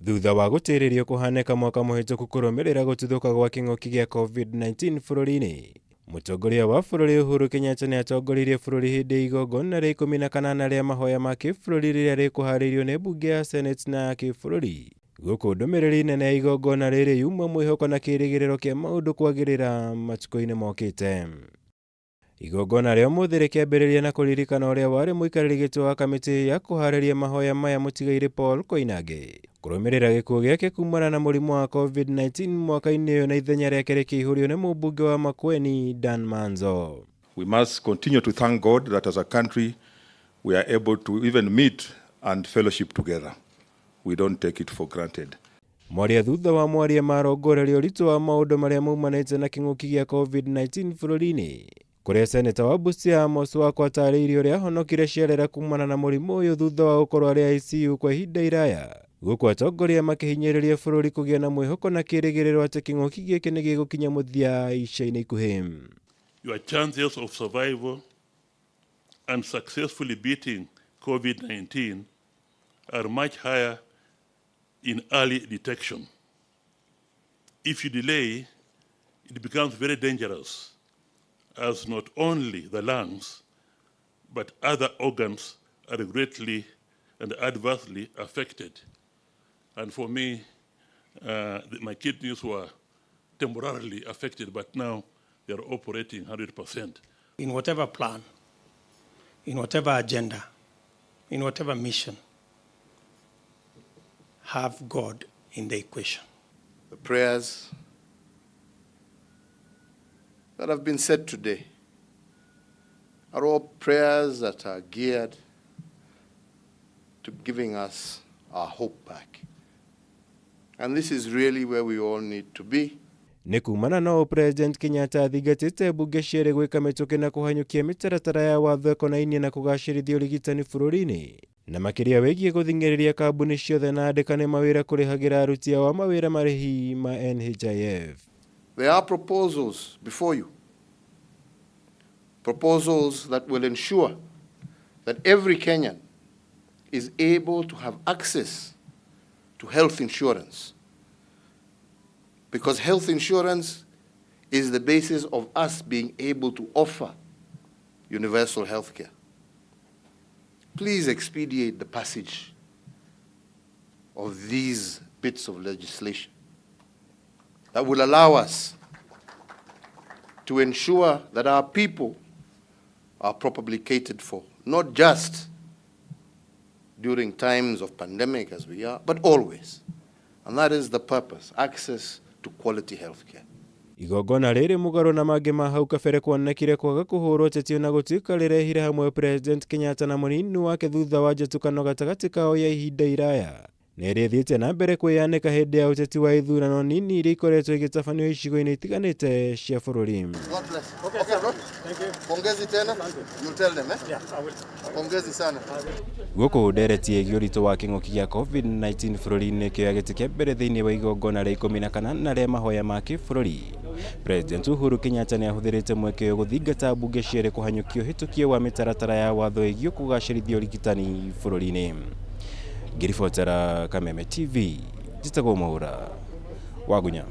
Thutha wa gũtĩrĩrio kũhanĩka mwaka mũhĩtũku kũrũmĩrĩra gũtuthũka gwa kĩng'ũki gĩa COVID-19 bũrũri-inĩ, mũtongoria wa bũrũri Uhuru Kenyatta nĩ atongoririe bũrũri hĩndĩ ya igongona rĩa 18 rĩa mahoya ma kĩbũrũri rĩrĩa rĩkũharĩirio nĩ mbunge ya Senate na ya kĩbũrũri. Gũkũ ndũmĩrĩri nene ya igongona rĩrĩ yuma mwĩhoko na kĩrĩgĩrĩro kĩa maũndũ kwagĩrĩra matukũ-inĩ mokĩte. Igongona rĩa ũmũthĩ rĩkĩambĩrĩria na kũririkana ũrĩa warĩ mũikarĩri gĩtĩ wa kamĩtĩ ya kũharĩria mahoya maya mũtigairĩ Paul Koinange kũrũmĩrĩra gĩkuũ gĩake kumana na mũrimũ wa COVID-19 mwaka-inĩ ũyũ na ithenya rĩake rĩkĩihũrio nĩ mũmbunge wa Makueni Dan Manzo. We must continue to thank God that as a country we are able to even meet and fellowship together. We don't take it for granted. Mwaria thutha wa mwaria marongoreria ũritũ wa maũndũ marĩa maumanĩte na kĩng'ũki gĩa COVID-19 bũrũri-inĩ, kũrĩa seneta wa Busia Amos Wako atarĩirie ũrĩa ahonokire ciarera kumana na mũrimũ ũyũ thutha wa gũkorwo arĩ ICU kwa ihinda iraya, gũkũ atongoria makĩhinyĩrĩria bũrũri kũgĩa na mwĩhoko na kĩrĩgĩrĩro atĩ kĩng'ũki gĩkĩ nĩ gĩgũkinya mũthia ica-inĩ ikuhĩ. Your chances of survival and successfully beating COVID-19 are much higher in early detection. If you delay, it becomes very dangerous, as not only the lungs, but other organs are greatly and adversely affected. And for me, my kidneys were temporarily affected, but now they are operating 100%. In whatever plan, in whatever agenda, in whatever mission, have God in the equation. The prayers that have been said today are all prayers that are geared to giving us our hope back. And this is really where we all need to be. Nĩ kumana na ũũ President Kenyatta athingatĩte mbunge cierĩ gwĩka mĩtũkĩ na kũhanyũkia mĩtaratara ya watho ĩkonainie na kũgacĩrithia ũrigitani bũrũri-inĩ, na makĩria wĩgiĩ gũthing'ĩrĩria kambuni ciothe na andĩkani mawĩra kũrĩhagĩra aruti ao a mawĩra marĩhi ma NHIF. There are proposals before you, proposals that will ensure that every Kenyan is able to have access to health insurance, because health insurance is the basis of us being able to offer universal health care. Please expedite the passage of these bits of legislation that will allow us to ensure that our people are properly catered for, not just during times of pandemic as we are, but always. And that is the purpose, access to quality health care. Igongona rĩrĩ mũgarũ na mangĩ ma hau kabere kuonekire kwaga kũhũrwo tetio na gũtuĩka rĩrehire hamwe President Kenyatta na mũnini wake thutha wa njatũkano gatagatĩ kao ya ihinda iraya, na ĩrĩa ĩthiĩte na mbere kwĩyanĩka hĩndĩ ya ũteti wa ithurano nini iria ikoretwo igĩtabanio icigo-inĩ itiganĩte cia bũrũri. God bless. Okay, bro. Thank you. Pongezi tena. You'll tell them, eh? Yeah, I will. Pongezi sana. Gũkũ ndereti ĩgiĩ ũritũ wa kĩng'ũki gĩa COVID-19 bũrũri-inĩ kĩoya gĩtĩ kĩa mbere thĩinĩ wa igongona rĩa 18 rĩa mahoya ma kĩbũrũri, President Uhuru Kenyatta nĩ ahũthĩrĩte mweke ũyũ gũthingata mbunge cierĩ kũhanyũkia ũhĩtũkia wa mĩtaratara ya watho ĩgiĩ kũgacĩrithia ũrigitani bũrũri-inĩ. Ngĩribotera Kameme TV, njĩtagwo Mwaura Wagunya.